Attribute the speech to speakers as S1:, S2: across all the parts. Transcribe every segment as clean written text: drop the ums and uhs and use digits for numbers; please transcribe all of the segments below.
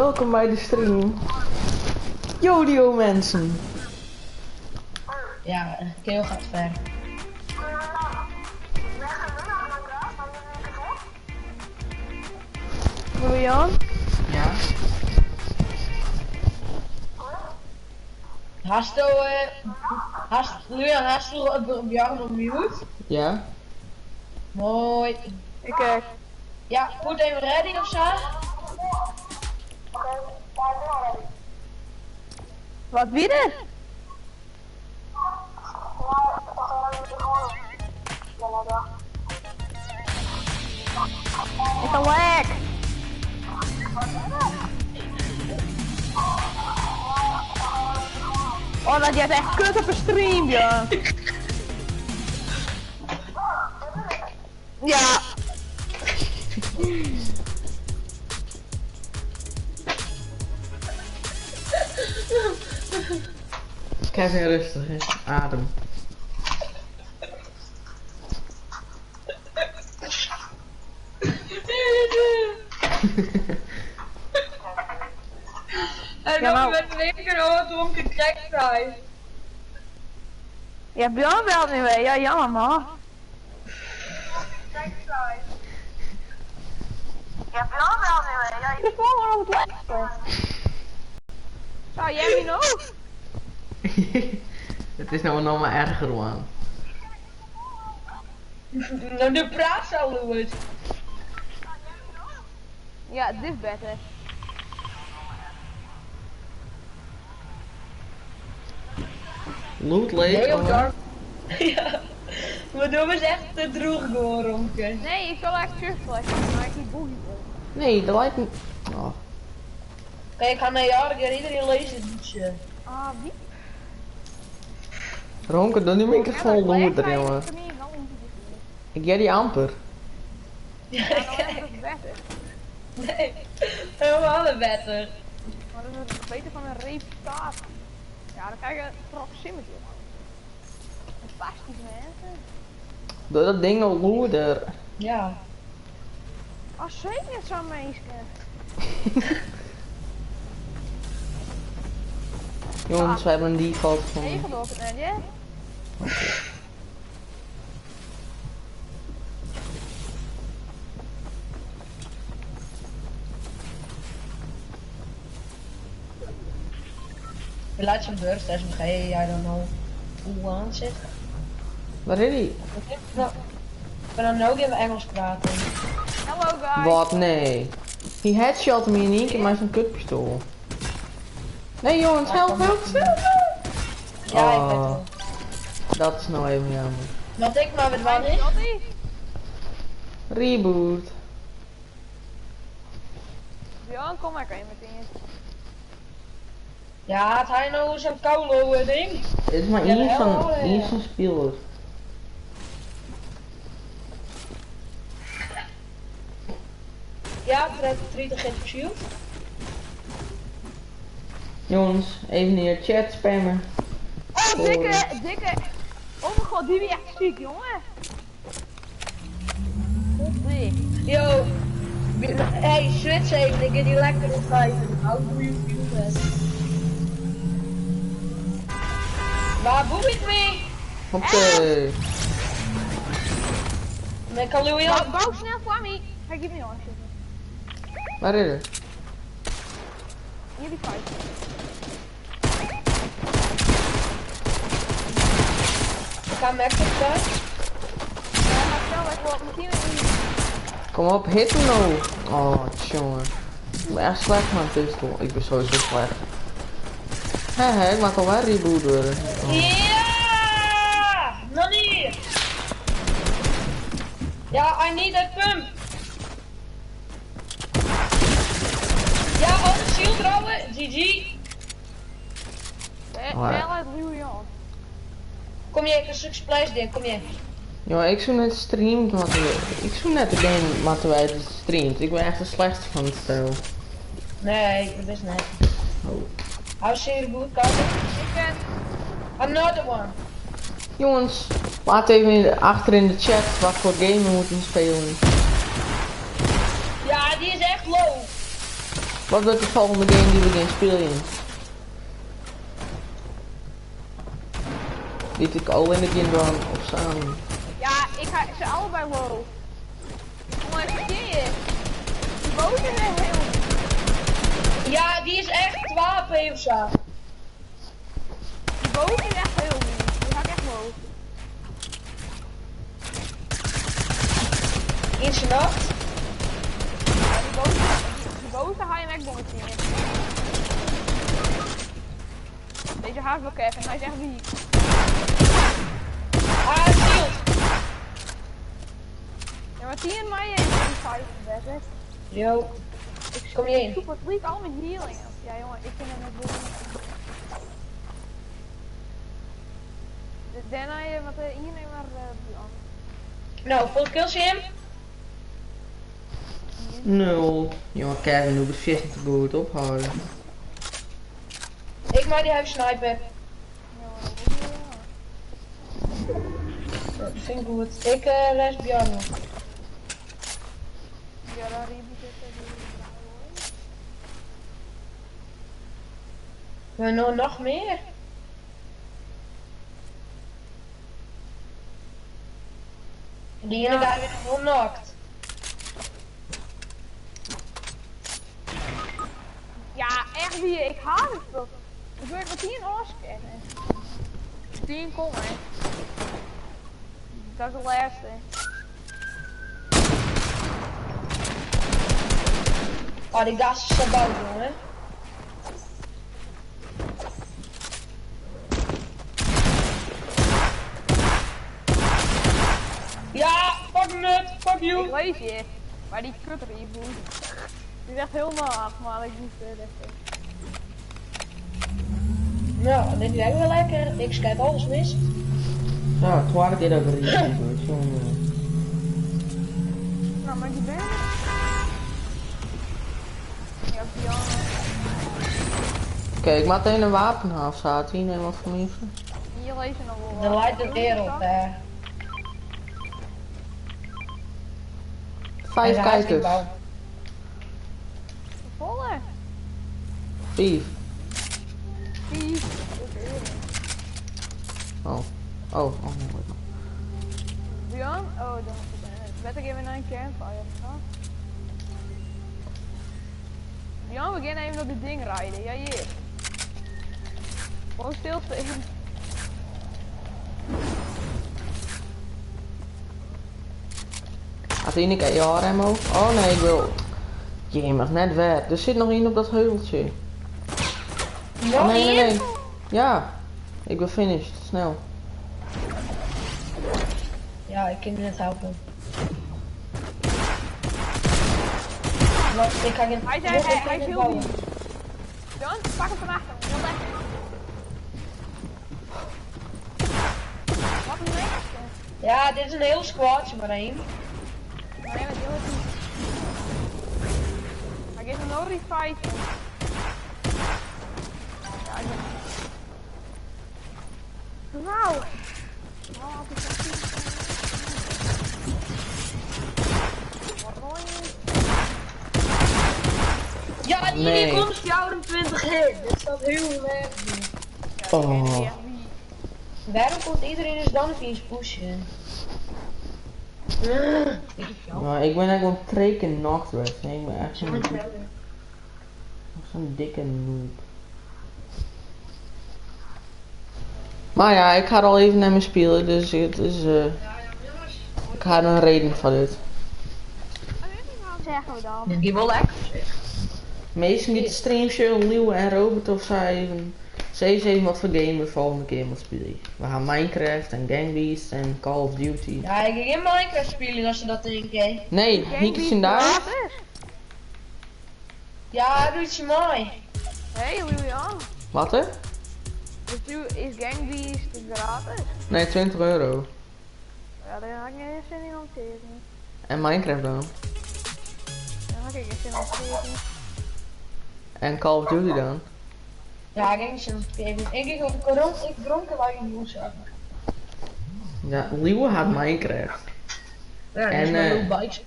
S1: Welkom bij de stream. Jodio mensen.
S2: Ja, keel gaat ver.
S3: Julian?
S1: Ja.
S2: Hasto, hast, Julian, hast du Bjarne op mute?
S1: Ja.
S2: Mooi.
S3: Ik eh,
S2: Ja, goed even ready of zo?
S3: Wat wie er? Ik een lag. Oh, dat jij echt kut op een stream, ja. Ja.
S1: Kevin rustig, hè. Adem.
S2: En
S3: Ja,
S2: dan
S3: maar-
S2: met in één keer oh, donker crack
S3: Ja, Bjorn belt nu weer. Ja, jammer man. Ja, Bjorn belt nu weer. Ja, ik gewoon op het laatste. Zou jij me nog?
S1: Het is nou nog maar erger, man.
S2: Nou, de praat zo, Louis.
S3: Ja, dit is beter.
S1: Loot Lake.
S2: Heel
S1: oh.
S2: dark. Ja. Maar dat is echt te droeg gewoon, Romke.
S3: Nee, ik zal echt terugvlekken, maar ik niet boogie.
S1: Nee, dat lijkt me... Oh.
S2: Kijk, ik ga naar Jarg en iedereen leest het liedje.
S3: Ah, wie?
S1: Ronke, doe die microfoon loeder, jongen. Ik jij die amper.
S2: Ja,
S3: Ja, dan
S2: kijk.
S3: is het beter.
S2: Nee, helemaal een beter.
S3: Maar dat is het beter van een reputatie. Ja, dan krijg je proximity op. Fantastisch mensen.
S1: Doe dat ding nou loeder.
S2: Ja.
S3: Als zeker net zo'n meisje.
S1: Jongens, we hebben een default van.
S3: Nee, geloof het net, hè?
S2: We laat zijn burst SMG, I don't know. Hoe aan zich.
S1: Waar is die?
S2: Nou, we gaan nou even Engels praten.
S3: Hello guys.
S1: Wat? Nee. Die headshot me in één keer met zijn kutpistool. Nee jongens, help, help, help.
S2: Ja, ik weet
S1: Oh.
S2: het.
S1: Dat is nou even jammer.
S2: Wat ik maar met wat is.
S3: Wat is?
S1: Reboot.
S3: Bjorn, kom maar, kan je meteen.
S2: Ja, het hij nou zo'n koude ding.
S1: Het is maar
S2: Ja,
S1: één
S2: wel,
S1: van,
S2: ja.
S1: één zo'n speler.
S2: Ja, 30 geen shield.
S1: Jongens, even in je chat spammen.
S3: Oh, dikke, dikke. Oh mijn god, die is echt ziek, jongen. Goddik.
S2: Yo. Hey, switch even, ik heb die lekker op vijf. How do you feel that? Waar boem ik me?
S1: Hoppakee.
S2: Met Kaluja.
S3: Bouw, bouw snel voor me. Ga ik niet aan zitten.
S1: Waar is het?
S3: Hier die fight.
S2: Ik ga Max op daar.
S3: Ja, ga snel weg, want mijn team is niet.
S1: Kom op, hit hem nou. Oh, jongen. Ik ben echt slecht met een pistool. Ik ben sowieso slecht. Hé, hé, ik maak alweer reboot worden. Oh.
S2: Ja! Nani! Ja, I need that pump! Ja, oh, de shield trouwen. GG.
S1: Oh, ja.
S3: Snel uit Julian.
S2: Kom je, ik een stuk splash ding, kom je.
S1: Jongen, ik zoek net streamt, wat ik zoek net de game wat wij streamt. Ik ben echt de slechtste van het spel.
S2: Nee, dat is net.
S1: Oh.
S2: Hou zeer goed, Carter.
S3: Ik ben.
S2: Another one.
S1: Jongens, laat even in de, achter in de chat wat voor game we moeten spelen.
S2: Ja, die is echt low.
S1: Wat wordt de volgende game die we gaan spelen? Die ik al in de game doen of samen.
S3: Ja, ik ga ze allebei low. Jongens, zie je? Die boot is echt heel...
S2: Ja, die is echt 12 AP of zo.
S3: Die boot is echt heel goed. Die ga ik echt low.
S2: In zijn nacht.
S3: Ja, die boot, die boot ga je hem echt bonnetje in. Deze haast wel Kevin, hij is echt weak.
S2: Ah, shield.
S3: Ja, maar 10 mei is een 5 best.
S2: Yo.
S3: Ik
S2: Kom je in?
S3: Super weak, al mijn healing. Ja jongen, ik vind het net wel. Daarna je met de hier maar Bjorn.
S2: Nou, hoeveel kills je hem?
S1: Nul. Jongen, Kevin, doe het vist niet te goed ophouden.
S2: Ik maak die huis sniper.
S3: Ja,
S2: Dat vind ik goed. Ik les Bjarne.
S3: Ja, daar reboot is die
S2: We nog, nog meer. Die ene guy weer nog knocked.
S3: Ja, echt wie, ik haat het toch. Ik wil met 10 kennen. 10 kom hè. Dat is de laatste.
S2: Oh, die gast is zo bouw, jongen. Ja, fuck nut, fuck you.
S3: Ik lees je, maar die kut reboot. Die is echt heel laag, maar ik moet even.
S2: Nou, dit werkt wel lekker. Ik schrijf alles mis.
S1: Ja, tweede keer dat ik reboot, jongen.
S3: Nou, maar die ben. Ja, Bjorn.
S1: Oké, ik maak even een wapen af, staat hier. Neem wat voor me.
S3: Hier lezen nog wel.
S2: De light de wereld, hè.
S1: Vijf kijkers.
S3: Volle.
S1: Vijf.
S3: Vijf.
S1: Oh. Oh, oh, wait.
S3: Bjorn? Oh, dan better even naar een campfire. Huh? Bjorn, we gaan even op dit ding rijden. Ja, hier. Gewoon stilstaan.
S1: Had hij een AR ammo? Oh nee, ik wil... Jemig, net weg. Er zit nog één op dat heuveltje.
S2: Nog
S1: Oh, nee, nee,
S2: één?
S1: nee. Ja. Ik ben finished. Snel.
S2: Ja, ik kan je net helpen. Wacht, ik ga geen...
S3: Hij zei, hij, hij is heel lief. Bjorn, pak hem van achter. Heel lekker. Wat een lekker.
S2: Ja, dit is een heel squadje maar één.
S3: Nee, maar heel goed. Hij geeft hem nog revive. Ja, ik ben... Nou. Oh, het is echt Wat mooi.
S2: Ja, die
S1: Nee.
S2: komt 24 hit. Dit staat heel erg.
S3: Ja, die ene
S1: Oh.
S3: die echt wie.
S2: Waarom komt iedereen dus dan eens pushen?
S1: Maar ik ben echt gewoon treken knocked weg. Ik ben echt zo'n zo'n dikke noob. Maar ja, ik ga er al even naar mijn spelen, dus het is, ik ga er een reden van dit.
S3: Zeggen we dan.
S2: Dit gaat wel lekker zeg.
S1: Meestal niet streamshow, Leeuw en Robert of zij even. Ze even wat voor game we volgende keer moeten spelen. We gaan Minecraft en Gang Beasts en Call of Duty.
S2: Ja, ik ga geen Minecraft spelen als ze dat denken.
S1: Nee, niet eens daar.
S3: Gratis.
S2: Ja, doet ze mooi.
S3: Hey, Julian.
S1: Wat hè?
S3: Dus nu is Gang Beast gratis?
S1: Nee, 20 euro.
S3: Ja, daar had ik niet eens zin in om te eten.
S1: En Minecraft dan.
S3: Daar had ik geen zin om te eten.
S1: En Call of Duty dan.
S2: Ja, ik ging ze geven. Ik ging op de ik dronken waar je moest
S1: Ja, Leeuw had Minecraft.
S2: Ja,
S1: En,
S2: en
S1: eh,
S2: bikes.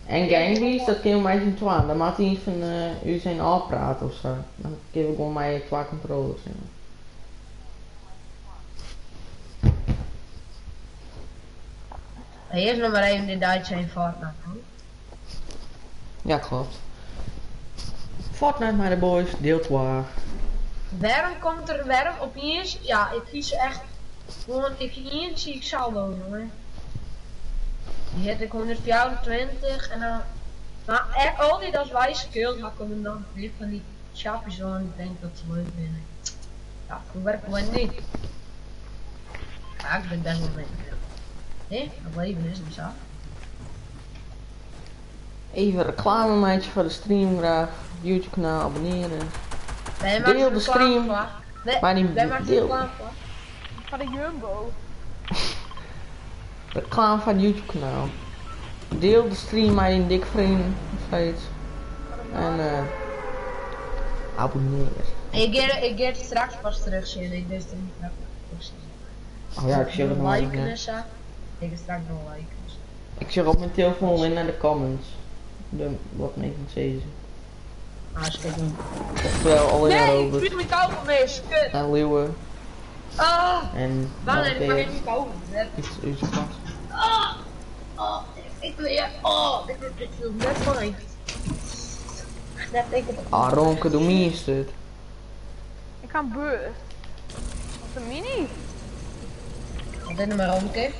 S1: En Gang Beasts, dat kinne we mei syn twaen. Dan moat ien fan ús een ôfprate of sa. Dan kinne we gewoan mei twa controllers in.
S2: Eerst nog maar even de Duitse in Fortnite. Hoor.
S1: Ja, klopt. Fortnite mei de boys, deel 2.
S2: Waarom komt er, waarom opeens, ja, ik kies echt, gewoon, ik hier zie ik saldo, jongen. Die heb ik 124 en dan, maar echt altijd als wij speelt, dan komen dan weer van die chappies aan die denken dat ze leuk vinden. Ja, dat werkt gewoon niet. Ja, ik ben best wel mee. Hé, het leven is niet zo.
S1: Even reclame meidje voor de stream graag. YouTube kanaal abonneren.
S2: Wij maken
S1: Deel de
S2: reclame
S1: stream.
S2: voor. Wij,
S1: Maar die
S2: wij maken
S1: deel.
S2: reclame voor.
S3: Van de Jumbo.
S1: Reclame van het YouTube kanaal. Deel de stream met een dik vriend of zoiets. En abonneer.
S2: Ik ga, ik ga het straks pas terugzien. Ik wist het niet straks terugzien.
S1: Oh ja, ik zie het nog
S2: Liken
S1: niet.
S2: en zo. Ik ga straks nog liken.
S1: Ik zeg op mijn telefoon alleen naar de comments. De, wat mensen zeggen.
S2: Ah, is kijk doen.
S1: Oftewel alleen naar
S2: Nee, ik
S1: Robert.
S2: spuug mijn kauwgom mis. Kut.
S1: Naar Leeuwen.
S2: Ah.
S1: En
S2: Waarom
S1: naar
S2: heb ik maar
S1: Peer.
S2: geen kauwgom?
S1: Iets uit de klas.
S2: Ah. Oh, ik wil je. Oh, ik ik wil net van ik. Net ik het.
S1: Ah, Ronke, doe me is dit.
S3: Ik ga een beurs. Wat een mini.
S2: Wat is er maar Romke?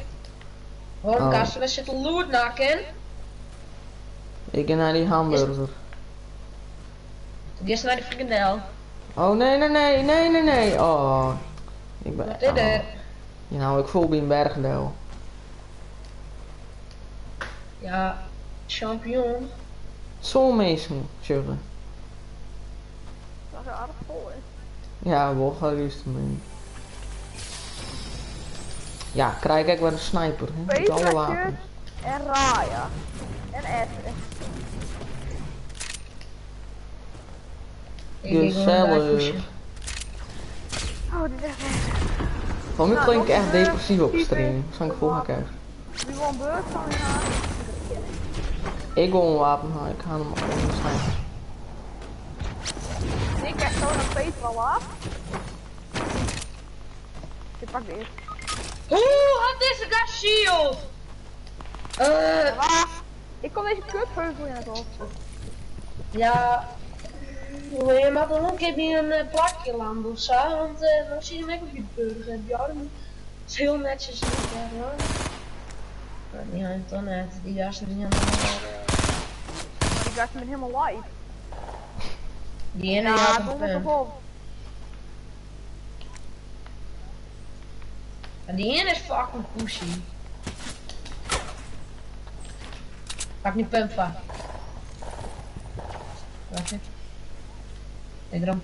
S2: Waarom
S1: Oh.
S2: kasten we zitten loot nakken?
S1: Ik ga naar die hamburger.
S2: Gisteren naar de frikandel.
S1: Oh nee, nee, nee, nee, nee, nee. Oh. Ik ben.
S2: Wat is er?
S1: oh. Ja, nou, ik voel bij een bergdel.
S2: Ja, champignon.
S1: Zo'n mensen, zullen.
S3: Dat is aardig vol, hè.
S1: Ja, wel ga rustig mee. Ja, krijg ik wel een sniper, hè? Met alle
S3: Petra,
S1: wapens.
S3: Kut en Raya. En Esther.
S2: Ik ging gewoon eruit
S1: Gezellig.
S2: pushen.
S3: Oh, dit is echt erg.
S1: Van nu
S3: Nou,
S1: klink ik
S3: nog
S1: echt
S3: een
S1: depressief op
S3: type.
S1: stream. Zal ik volgen kijken.
S3: Wie wil een beurt van je gaan?
S1: Ik wil een wapen halen, ik ga hem op een sniper.
S3: Ik krijg zo naar Petra laat. Ik pak dit.
S2: Hoe had deze gast shield?
S3: Waar? Ik kom deze kutheuvel in het op.
S2: Ja. Je mag dan ook een keer bij een plakje landen of zo, want dan zie je hem ook op je burger. Ja, dat is heel netjes. niet, hè, hoor. Maar die hangt dan net, die jas is niet aan de
S3: Maar die gast met helemaal live.
S2: Die ene
S3: Ja,
S2: had een
S3: donder
S2: pump.
S3: toch op.
S2: En die ene is fucking pushy. Pak nu pump van. Wacht even. Ik erom.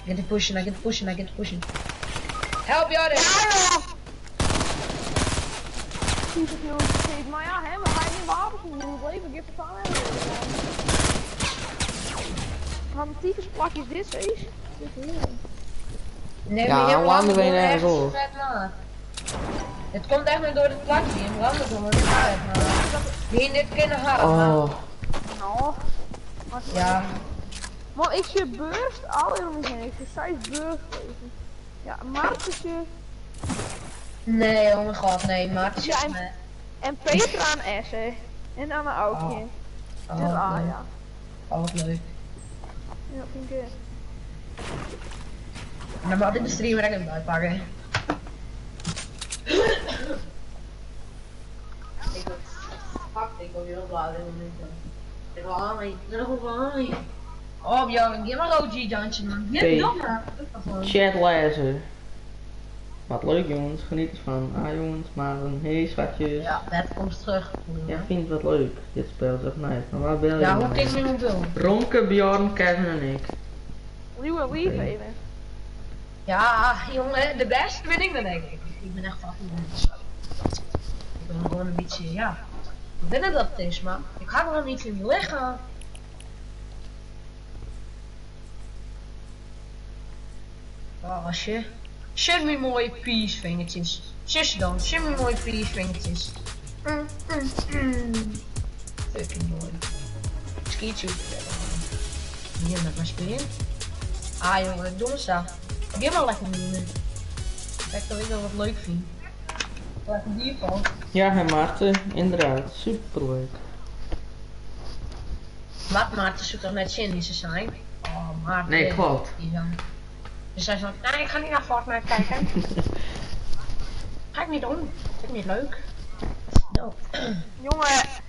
S2: Get the pushing, I get the pushing, I get the pushing. Help Joris!
S3: Tyfus jongens, geef maar ja, hè, we gaan geen wapens doen, het leven geeft het aan hebben. Wat een tyfus plakje is dit, Cees? Dit is heerlijk.
S2: Nee,
S1: Ja,
S2: maar je
S1: landen
S2: landen
S1: we
S2: gewoon
S1: nergens
S2: echt
S1: op.
S2: vet na. Het komt echt maar door het plakje, je landen gewoon echt vet na. Die in dit kunnen halen.
S1: Oh,
S3: Nou, maar
S2: Ja,
S3: Man, ik zie burst al in om heen. Ik zie size burst leven. Ja, Maartje
S2: nee, oh mijn god, nee, maar het is
S3: Ja,
S2: echt me.
S3: en Petra aan S, hè. En aan de Aukje.
S2: Oh,
S3: En
S2: Oh, leuk.
S3: Raya.
S2: Oh, wat leuk.
S3: Ja, vind ik.
S2: En dan mag ik de streamer echt even bijpakken. Ik wil, fuck, ik wil heel blauw dit moment. Ik wil aan, ik wil aan. Oh, Bjorn, geef maar OG Johnson, man.
S1: Hey.
S2: Ja, doe maar. Doe maar gewoon.
S1: chat lezen. Wat leuk jongens, geniet ervan. Ah jongens, Maren, hey schatjes.
S2: Ja, dat komt terug.
S1: Ja, vind het wat leuk. Dit spel is echt nice. Maar waar bel je
S2: Ja, hoe
S1: nou?
S2: kijk ik mijn mobiel?
S1: Ronke, Bjorn, Kevin en ik.
S3: Nieuwe lief even.
S2: Ja, jongen, de beste ben ik dan denk ik. Ik ben echt fucking goed. Ik ben gewoon een beetje, ja. Ik weet niet wat het is, maar ik ga gewoon niet in mijn lichaam. Oh, shit. Shit me mooie peace vingertjes. Zusje dan, shit me mooie peace vingertjes. Mm, mm, mm. Fucking mooi. Schiet je Hier met mijn spin. Ah jongen, doe maar zo. Geef maar lekker doen. Kijk dat ik dat wat leuk vind. Lekker dierval.
S1: Ja, hè Maarten, inderdaad. Superleuk.
S2: Wat Maarten zoekt toch net zin in ze zijn? Oh Maarten.
S1: Nee, klopt.
S2: Die dan. Dus hij zei, nee ik ga niet naar Fortnite kijken. Ga ik niet doen. Vind ik niet leuk. No.
S3: Jongen,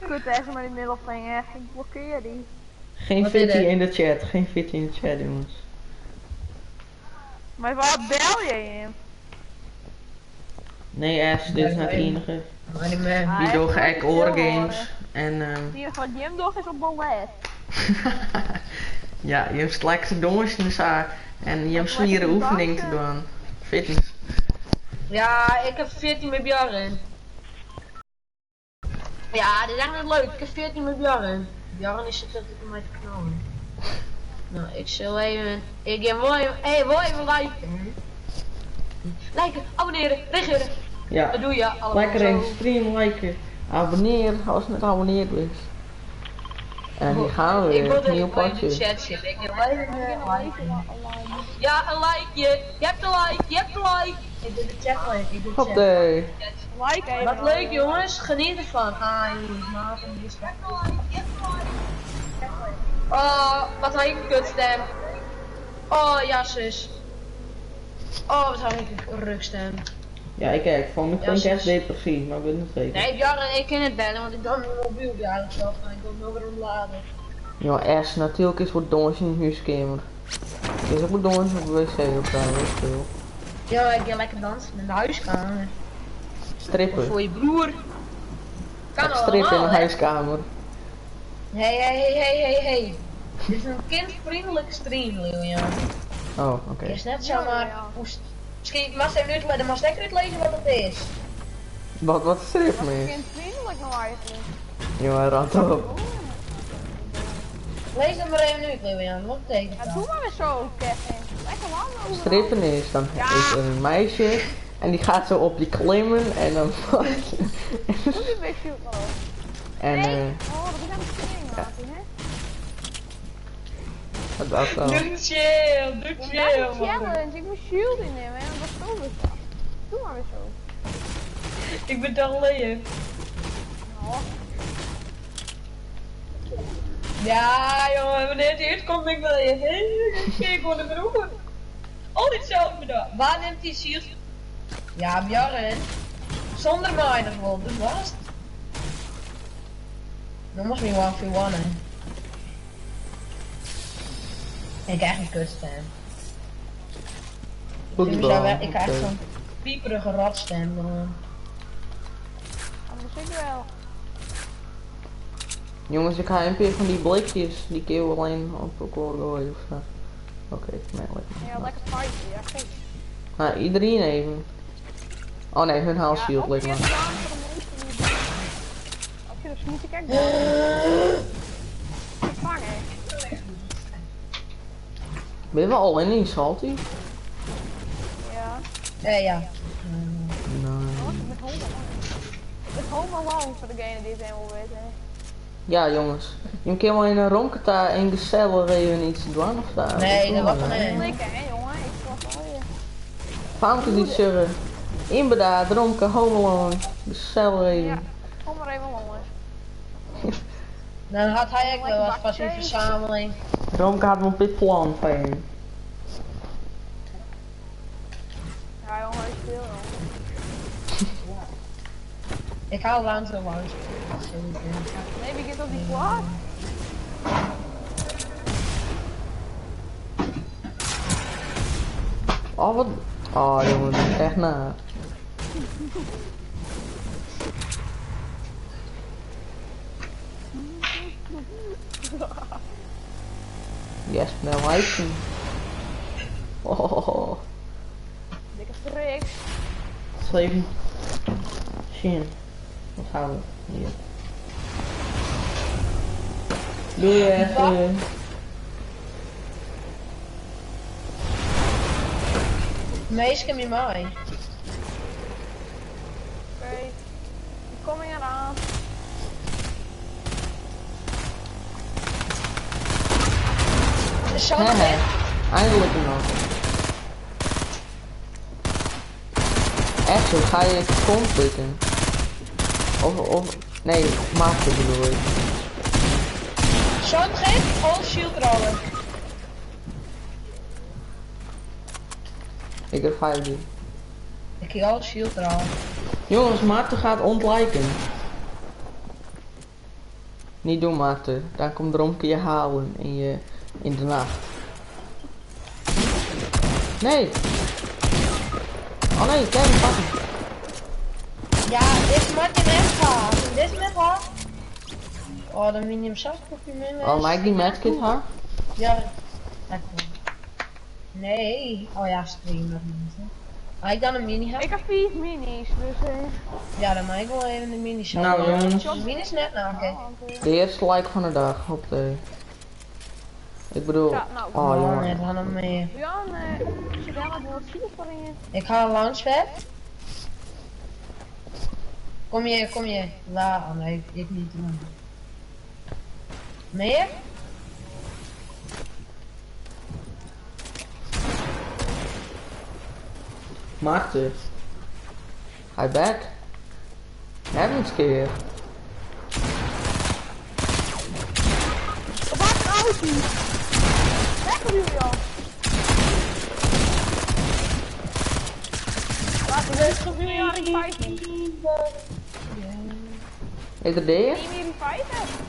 S3: kut hè, met die middelvinger. Ik blokkeer die.
S1: Geen
S2: Wat is
S1: fitty
S2: het?
S1: in de chat, geen fitty in de chat, jongens.
S3: Maar waar bel je hem?
S1: Nee, S, dit is net het enige.
S2: Maar niet meer.
S3: Ah,
S1: Die
S3: hij
S1: dogen
S3: is
S1: echt
S3: wel
S1: oorgames. En
S3: In ieder geval, Jim doch is op ballet.
S1: ja, je hebt lekker dondersen zo. En je hebt zwieren
S3: lekker
S1: oefening te
S3: dansen.
S1: doen. Fitness.
S2: Ja, ik heb 14 met Bjarren. Ja, dit is echt niet leuk. Ik heb 14 met Bjarren. Bjarren is het om mij te knallen. Nou, ik zal even... Ik ga wel even... Hey, wel even liken. Liken, abonneren, reageren.
S1: Ja,
S2: Dat doe je allemaal
S1: lekker
S2: zo.
S1: in de stream liken. Abonneer als je net abonneerd bent. En hier gaan we
S2: Ik wil
S1: weer, nieuw
S2: dat ik in de
S1: potje.
S2: chat zit. Ik wil even liken. Ja, een likeje. Je hebt een like, je hebt een like. Ik doe de chat wel even. Ik doe de chat.
S1: Hoppatee.
S3: Like even.
S2: Wat leuk jongens, geniet ervan. Ah jongens, Maarten die is weg. Oh, wat had ik een kutstem. Oh ja zus. Oh, wat had ik een rugstem.
S1: Ja, ik kijk, van me
S2: Ja,
S1: klinkt echt
S2: zus.
S1: depressief, maar ik weet het niet zeker.
S2: Nee, Bjarne, ik kan het bellen, want ik ben mijn mobiel bij zelf en ik wil hem weer ontladen.
S1: Ja, S, natuurlijk is wat dons in de huiskamer. Is ook wat dons op de wc of zo, weet ik veel.
S2: Ja, ik ga lekker dansen in de huiskamer. Of
S1: Strippen.
S2: voor je broer. Kan
S1: Ik strip in
S2: allemaal,
S1: de
S2: hè?
S1: huiskamer.
S2: Hey, hey, hey, hey, hey, hey. Dit is een kindvriendelijke stream, Lilian.
S1: Oh, oké.
S2: Het is net zomaar. Misschien mag ze even uitleggen, mag ze lekker uitlezen wat het is.
S1: Wat strip
S3: Wat
S1: me is?
S3: kindvriendelijk nou eigenlijk.
S1: Jongen, rot op.
S2: Lees dat maar even uit, Lilian. Wat betekent
S3: Ja,
S2: dat?
S3: doe maar weer zo, Kevin. Lekker lang over.
S1: Strippen is, dan
S3: Ja.
S1: is er een meisje en die gaat zo op je klimmen en dan...
S3: Doe die big shoot maar op.
S1: en
S3: Nee.
S1: eh,
S3: Oh, dat is echt een Martin, hè?
S1: dat was al.
S2: Doe chill, doe
S3: Ja,
S2: chill.
S3: die challenge. Ik moet shield innemen, hè. Dat is zo weer zo. Doe maar weer zo.
S2: Ik ben toch leuk.
S3: Oh,
S2: Ja, jongen, wanneer het hier komt, ben ik wel even. Ik word de broer. Altijd hetzelfde dag. Waar neemt die shield? Ja, Bjarne. Zonder mij nog wel, dus was het. Dan moest me 1v1 hè. Ik krijg een kutstem.
S1: Voetbal.
S2: Ik krijg
S1: oké.
S2: zo'n pieperige rotstem. man.
S3: dat moet ik wel.
S1: Jongens, ik ga een keer van die blikjes, die kun je alleen op elkaar gooien of zo. Oké, nee, lekker.
S3: Ja, lekker fighten. Ja, goed.
S1: Nou, iedereen even. Oh nee, hun haal
S3: Ja,
S1: shield
S3: op
S1: lijkt
S3: je
S1: me.
S3: gedaan voor de meeste die- Als je de smoetje kijkt, dan vangen.
S1: Ben je wel al in die salty?
S3: Ja.
S2: Ja.
S1: Nee.
S3: Oh, ik ben home alone. Ik ben home alone voor degene die het helemaal weten.
S1: Ja, jongens. Je kan wel in een ronketa en gezellig even iets doen of zo.
S2: Nee, dat was
S1: niet.
S2: nee.
S3: Likken, hè, jongen. Ik was alweer.
S1: Famke die zeggen. Inderdaad, dronken, home alone. Gezellig even.
S3: Ja. Kom maar even jongen.
S2: Dan had hij ook wel wat van zijn
S3: Lekker
S2: verzameling.
S1: Romke had nog dit plan van je.
S3: Ja, jongen, ik speel, jongen.
S2: Ik hou lang zo lang.
S3: Nee, wie gaat op die plaat?
S1: Oh, wat. Oh, jongen, dat is echt na. Yes, nou lijken. Oh,
S3: Dikke prik.
S1: 7. Shin. Wat gaan we? Hier. Doe je even.
S2: Meestal je mij.
S3: Oké. Ik kom eraan.
S2: Zo'n
S1: Hehe. Eindelijk nog. Echt zo, ga je kont likken? Of, nee, Maarten bedoel ik.
S2: Zo'n gek, all shield rollen.
S1: Ik heb 5
S2: Ik heb al shield rollen.
S1: Jongens, Maarten gaat ontliken. Niet doen, Maarten. Daar komt Romke je halen in de nacht. Nee! Oh nee, Kevin, pak hem.
S2: Ja, dit moet je echt gaan. Dit met haar. Oh, dan win je hem zelf op je mee.
S1: Oh, maak die medkit haar?
S2: Ja. Nee. Oh ja, streamer niet. Ga ik dan een mini hebben?
S3: Ik heb 4 minis, dus
S2: Ja, dan maak ik wel even de mini shot.
S1: Nou jongens,
S2: Mini is net nou, oké.
S1: de eerste like van de dag. Op de. Ik bedoel,
S3: Ja, nou.
S1: oh
S2: Oh,
S1: jongen.
S2: nee, dan nog meer.
S3: Jan, zit daar wat zielig voor in je.
S2: Ik ga een launchpad. Kom je, kom je. La, oh nee, ik niet. Meer?
S1: Maarten. Hij back. Nog keer.
S3: Op waar een auto? Lekker Julian. Laten we Julian reviven.
S1: Is er deze?
S3: Kun je me reviven?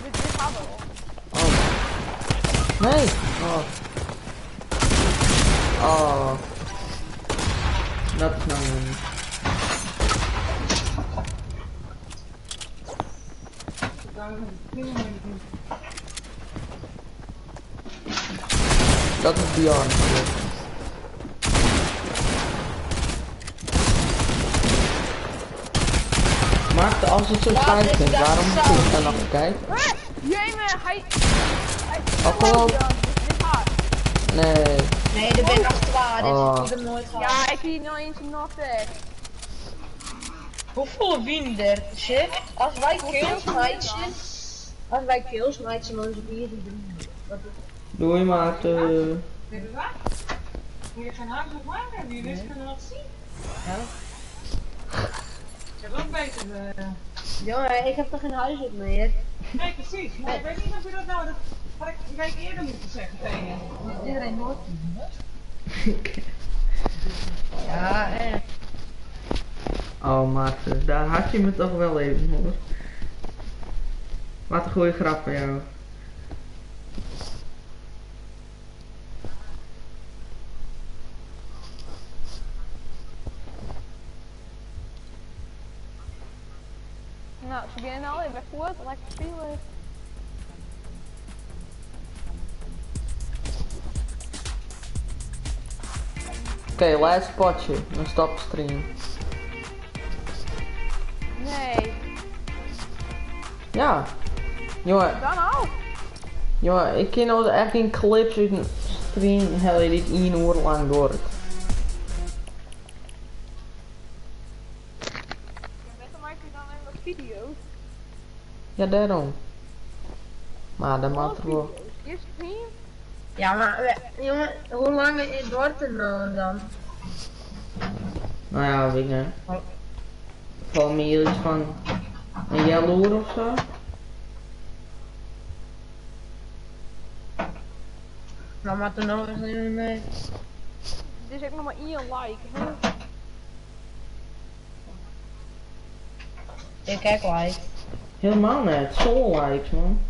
S3: Dit gaat wel.
S1: Oh. Nee. Oh. Oh. Dat is nou een... Dat is Bjorn. Maar als het zo fijn vindt, waarom moet je dan nog kijken?
S3: Jeme, hij... Hij
S1: Oh, kom op.
S3: Dit gaat.
S1: Nee.
S2: Nee, er ben nog twee. Dit
S1: Oh.
S2: ik heb nooit gehad.
S3: Ja, ik zie nog eens een knockback.
S2: Hoeveel wien er? Shit. Als wij kills maken, als wij kills maken, dan is het hier doen.
S1: Doei Maarten.
S4: Weet je wat? Moet je geen huis nog maken? Die wist kunnen wat zien.
S2: Ja.
S4: Ik heb ook beter.
S2: Jongen, ik heb toch geen huis op meer?
S4: Nee, precies. Maar ik weet niet of je dat nou. Dat had ik een week eerder moeten zeggen tegen je.
S2: Iedereen hoort het. Ja, eh.
S1: Oh Maarten, daar had je me toch wel even hoor. Wat een goede grap van jou.
S3: Nou, ze beginnen al even voort, lekker spelen.
S1: Oké, laatste potje. Dan stop stream.
S3: Nee.
S1: Ja. Jongen,
S3: Dan al.
S1: jongen, ik ken al echt geen clips uit een stream hel je dit 1 uur lang door.
S3: Ja, maak je dan even video's.
S1: Ja, daarom. Maar dat maakt er wel.
S3: Je stream?
S2: Ja, maar jongen, hoe lang wordt het nou dan?
S1: Nou ja, weet ik niet. Val me iets van een jaloer of zo.
S2: Nou, maar toen nog eens mee.
S3: Dit is ook nog maar één like. Hè?
S2: Ik kijk like.
S1: Helemaal net. Zo likes man.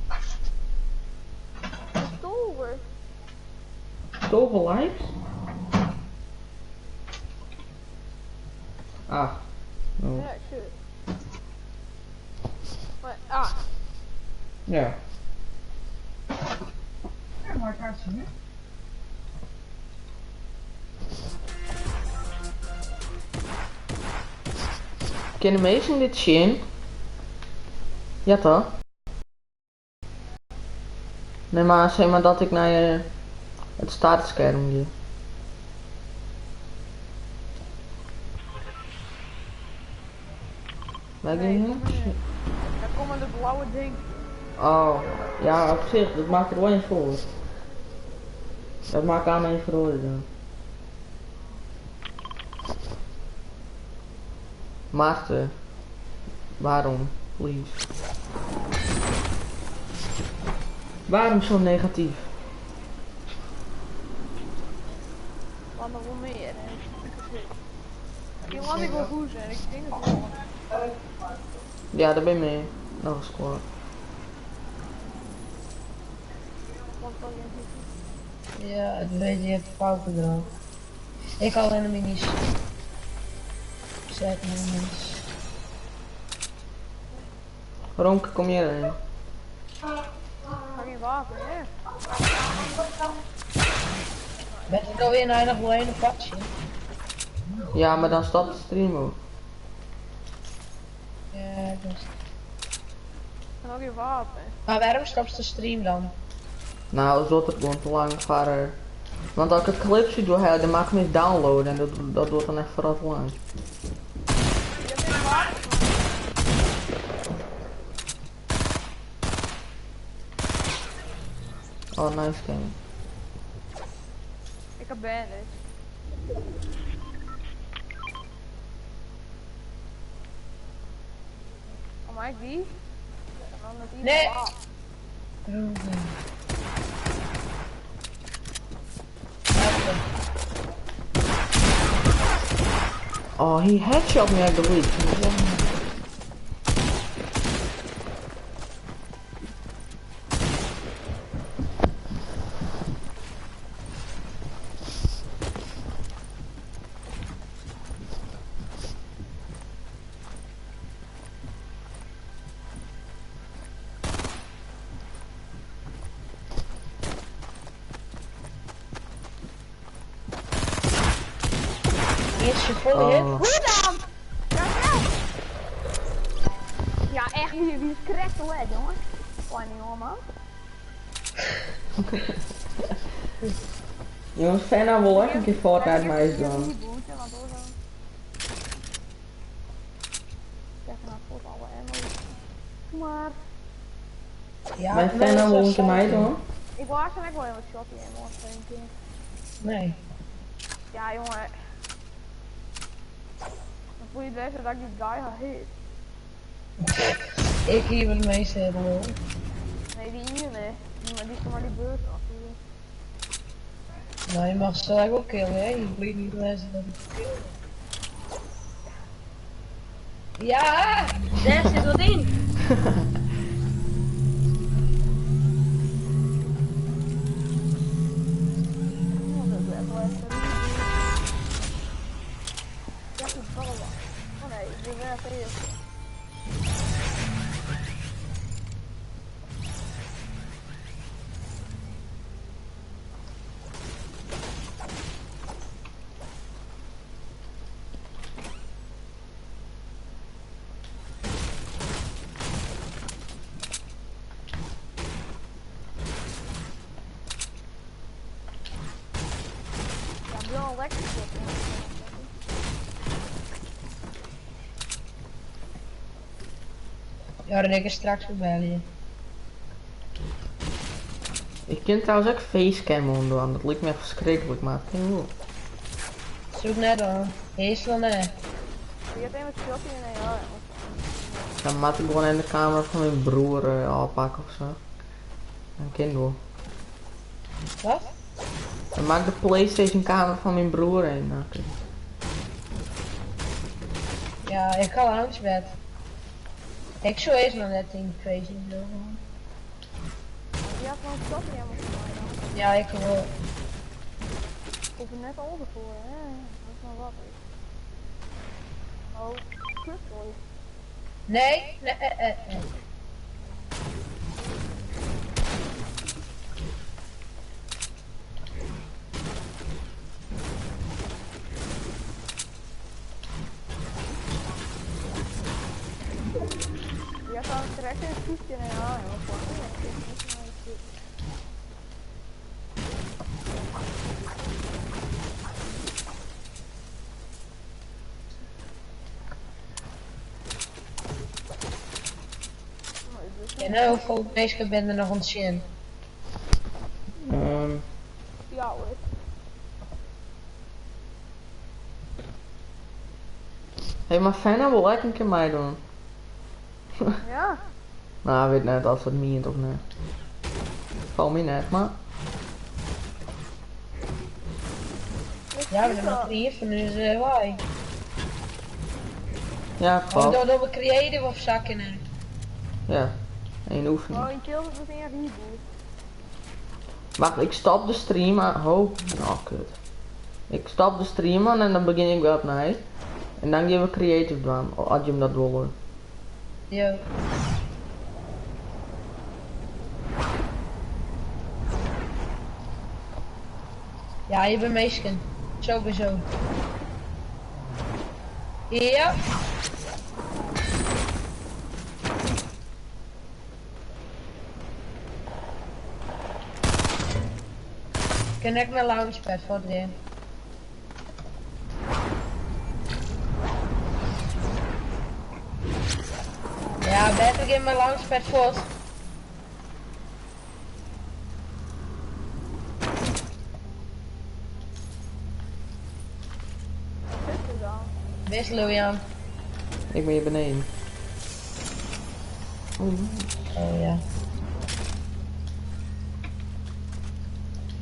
S3: Stover.
S1: Zoveel likes? Ah. Oh.
S3: Ja, shit. Maar, ah.
S1: Ja.
S4: Ja, mooi kaartje nu.
S1: Kennen mensen dit zien? Ja toch? Nee maar zeg maar dat ik naar je het startscherm ga. Waar
S3: Nee,
S1: ging
S3: kom
S1: je?
S3: maar niet. Daar komen de blauwe ding.
S1: Oh, ja, op zich, dat maakt er wel eens voor. Dat maakt aan mijn veroordeling. Maarten, waarom? Please. Waarom zo negatief?
S3: Want er wel meer. hè. Die man ik wil goed zijn, ik denk het wel.
S1: Ja, daar ben je mee. Nog een score.
S3: Want dan is
S2: Ja, het weet je, je hebt fouten erop. Ik al in de minis. Zet minis.
S1: Ronke, kom jij erin?
S3: Ga geen wapen, hè?
S2: Ben ik alweer naar nog wel een patje?
S1: Ja, maar dan stopt de stream ook.
S2: Ja, dat is...
S3: En ook geen wapen.
S2: Maar waarom stopt de stream dan?
S1: Nou, zo het gewoon te lang varen. Want als ik het clipje doe, dan maak ik me downloaden en dat wordt dan echt vooral te lang.
S3: Je hebt geen wapen.
S1: Oh, nice game.
S3: Ik heb bandage. Oh, maar ik die? En dan met die.
S2: Nee.
S3: Ah,
S1: Oh, he headshot me uit de week.
S2: Eerst je volle hit.
S1: Oh.
S3: Hoe dan? Ja, wel. Ja, echt, wie is correct de jongen. Kleine jongen, man.
S1: Jongens, Fenna wil ook een keer Fortnite mij doen.
S3: Niet booten, want hoor dan. Zeg maar, voor alle ammo. Maar,
S2: Ja,
S1: Mijn
S2: maar
S1: Fenna
S2: dat
S1: wil
S2: is
S1: een keer mij doen.
S3: ik wil eigenlijk wel even wat shotty ammo of zo een keer.
S2: Nee.
S3: Ja, jongen. Dan voel je het best dat ik die guy had hit.
S2: Ik hier met de meeste hebben hoor.
S3: Nee, die hier, nee. Die, maar die is maar die beurt af.
S2: Nou, je mag ze ook killen, hè? Je weet niet mensen dat ik kill. Ja!
S5: Daar zit wat in.
S3: Oh, dat is echt wel even. Ja, die ballen. Oh nee, ik ben echt eerst. Ja, wel lekker zitten.
S2: Ja, dan ik straks weer bellen.
S1: Ik kan trouwens ook facecam doen, dat lijkt me echt verschrikkelijk, maar het kan wel.
S2: Zoek net aan. Eerst dan hè.
S3: Je hebt een met shotty en een ja.
S1: Dan moet ik gewoon in de kamer van mijn broer afpakken of zo. Dan kan wel.
S2: Wat?
S1: Dan maak de PlayStation kamer van mijn broer in. Oké.
S2: Ja, ik ga langs bed. Ik zou eerst nog net in crazy doen.
S3: Die had wel een shotty ammo voor mij dan.
S2: Ja, ik wil.
S3: Ik hoef er net al ervoor, hè. Dat is maar wat. Oh, kut hoor.
S2: Nee, nee, eh.
S3: Die had al een trekker, een toetje en een ja, jongen. Voor mij. Ik weet niet waar het zit. Oh, ik
S2: En hoeveel mensen ben er nog aan het zien?
S3: Ja hoor.
S1: Hé, maar Fenna wil ik een keer meedoen.
S3: Ja.
S1: Nou, ik weet net of het meent of niet. Val me net, maar.
S2: Ja, we hebben nog drie van dus wij.
S1: Ja,
S2: Oh,
S1: klopt.
S2: door we creative of zakken. hè.
S1: Ja, één oefening.
S3: Oh, je killt het meteen een reboot.
S1: Wacht, ik stop de stream aan. Oh, oh kut. Ik stop de stream aan en dan begin ik weer opnieuw. En dan gaan we creative doen, als je hem dat wil hoor.
S2: Yo. Ja, je bent meesken. Sowieso. Ja. Connect mijn launchpad voor de. Ja, beter in mijn launchpad voor.
S3: Wat is er dan?
S2: Wist Louian.
S1: Ik ben hier beneden. Oh,
S2: Oh ja.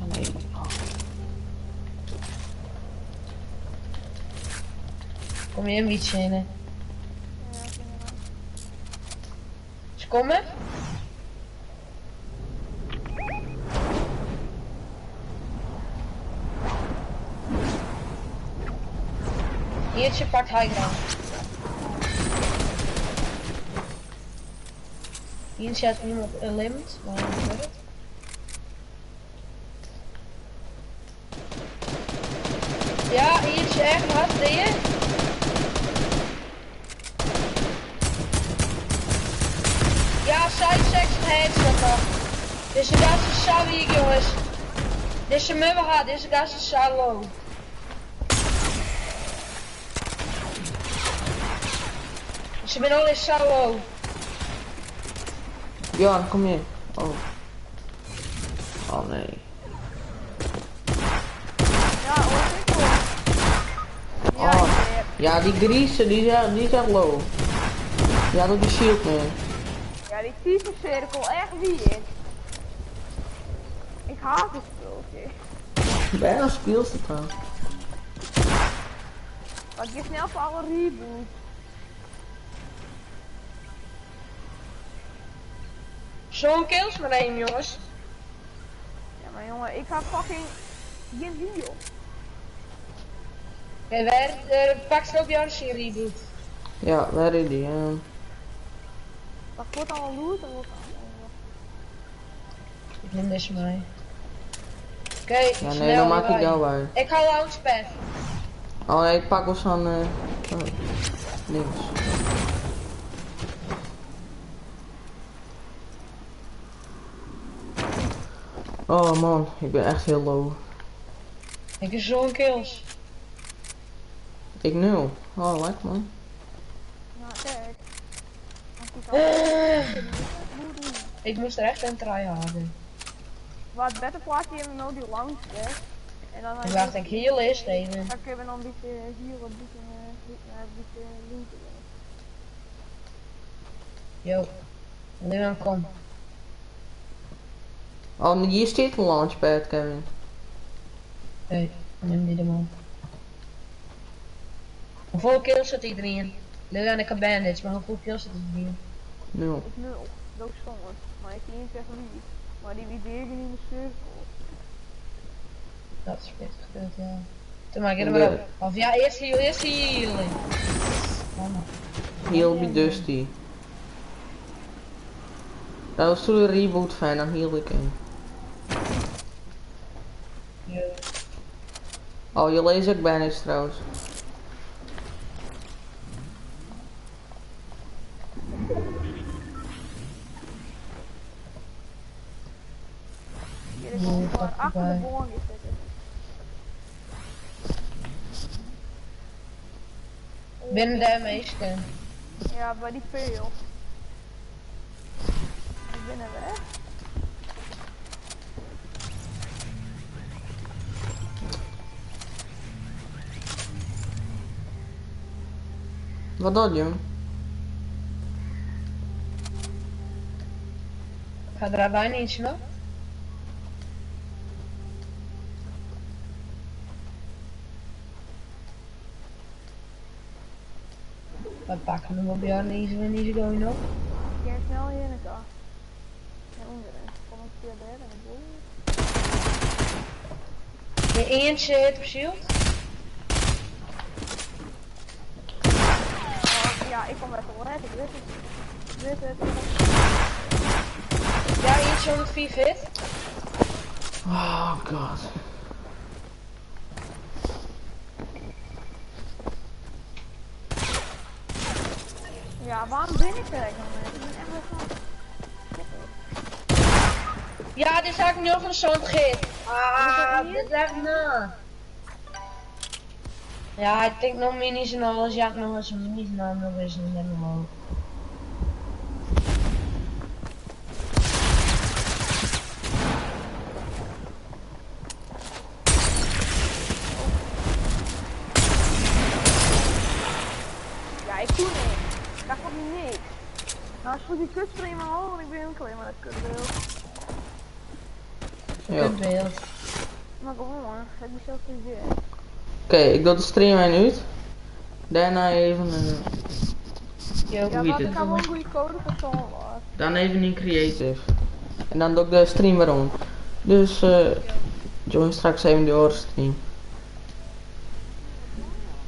S1: oh nee. Oh.
S2: Kom je een beetje in? hè?
S3: Ja, ik ben er
S2: Ze komen? Eertje pakt high ground. Hier zet iemand een limit, maar ik weet het. Ja, hier is echt hard, deed je? Ja, 66 headshot nog. Deze gast is zo weak, jongens. Deze mubbe gaat, deze gast is zo low. Ze zijn al eens zo low.
S1: Bjorn, kom hier. Oh. Oh nee.
S3: Ja, hoor ik hoor. Ja,
S1: Oh.
S3: ik heb.
S1: Ja, die Griese, die is echt low. Ja, dat die shield mee.
S3: Ja, die type cirkel, echt wie Ik haat dit spultje.
S1: Bijna speelt het dan.
S3: Want je snel voor alle reboot.
S2: Zo'n kills maar één, jongens.
S3: Ja, maar jongen, ik ga fucking geen heal.
S2: Oké, waar pak ze op jouw reboot.
S1: Ja, waar is die?
S3: Dat wordt allemaal loot en wordt allemaal.
S2: Ik neem deze mee. Oké,
S1: Ja,
S2: snel
S1: nee, dan maak ik
S2: erbij.
S1: jou bij.
S2: Ik ga launchpad.
S1: Oh nee, ik pak wel zo'n oh, links. Oh man, ik ben echt heel low.
S2: Ik heb zo'n kills.
S1: Ik nul. Oh, lekker man.
S3: Nou, kijk. Want die kan
S2: Ik moest er echt een tryharden.
S3: Wat beter plaats die hebben nou die launchpad. En dan
S2: Ik wacht, ik heal eerst even.
S3: Dan kunnen we nog een beetje hier een beetje, een beetje looten.
S2: Yo. Leon, kom.
S1: Oh, hier staat een launchpad, Kevin.
S2: Oké, neem die de man. Hoeveel kills zit iedereen? Leon, ik heb bandage, maar hoeveel kills zit iedereen?
S1: Nul.
S3: Ik nul. Dat is zonde. Maar ik kan niet zeggen wie. Maar die wie deden in de cirkel.
S2: Dat is pittig, goed, ja. Toen maak ik er maar op. Of ja, eerst heal, eerst healing. Mama.
S1: Heal be dusty. Dat was toen de reboot fan, dan heal ik hem.
S2: Yo.
S1: Oh, je leest ook bandage trouwens.
S3: Hier is
S2: Nee,
S3: gewoon
S2: pak
S3: achter de
S2: erbij.
S3: boom zitten.
S2: Binnen de meeste.
S3: Ja, bij die peel. binne wer.
S1: Wat dat, jong?
S2: Ik ga er bijna iets nog. We pakken hem op jou en niet zo nog.
S3: Ik ga snel hier in de kar. En onderin. Kom ik via daar en boven.
S2: De eentje hit op shield.
S3: Oh, ja, ik kom uit de red, ik weet het. Ik weet het.
S2: Ja, eentje 104 hit.
S1: Oh god.
S3: Ja, waarom ben ik er eigenlijk nog niet? Ik ben echt wel van...
S2: Ja, dit is eigenlijk nog een zo'n hit. Ah, dit is echt na. Ja, ik denk nog minis en alles. Ja, ik nog eens een minis en nog eens een omhoog.
S3: Ja, ik doe niks. Daar gaat niks. Nou, als die kutstream omhoog, want ik ben ook alleen maar dat kutbeeld.
S1: Ja. Oké,
S2: Kutbeeld.
S3: Maar gewoon, ik mezelf niet weer.
S1: ik doe de stream en uit. Daarna even,
S2: Yo.
S3: Ja,
S1: Hoe
S3: maar
S1: heet
S3: ik
S1: het?
S3: kan wel een goede code voor zo'n wat.
S1: dan even in creative. En dan doe ik de stream weer om. Dus join straks even de stream.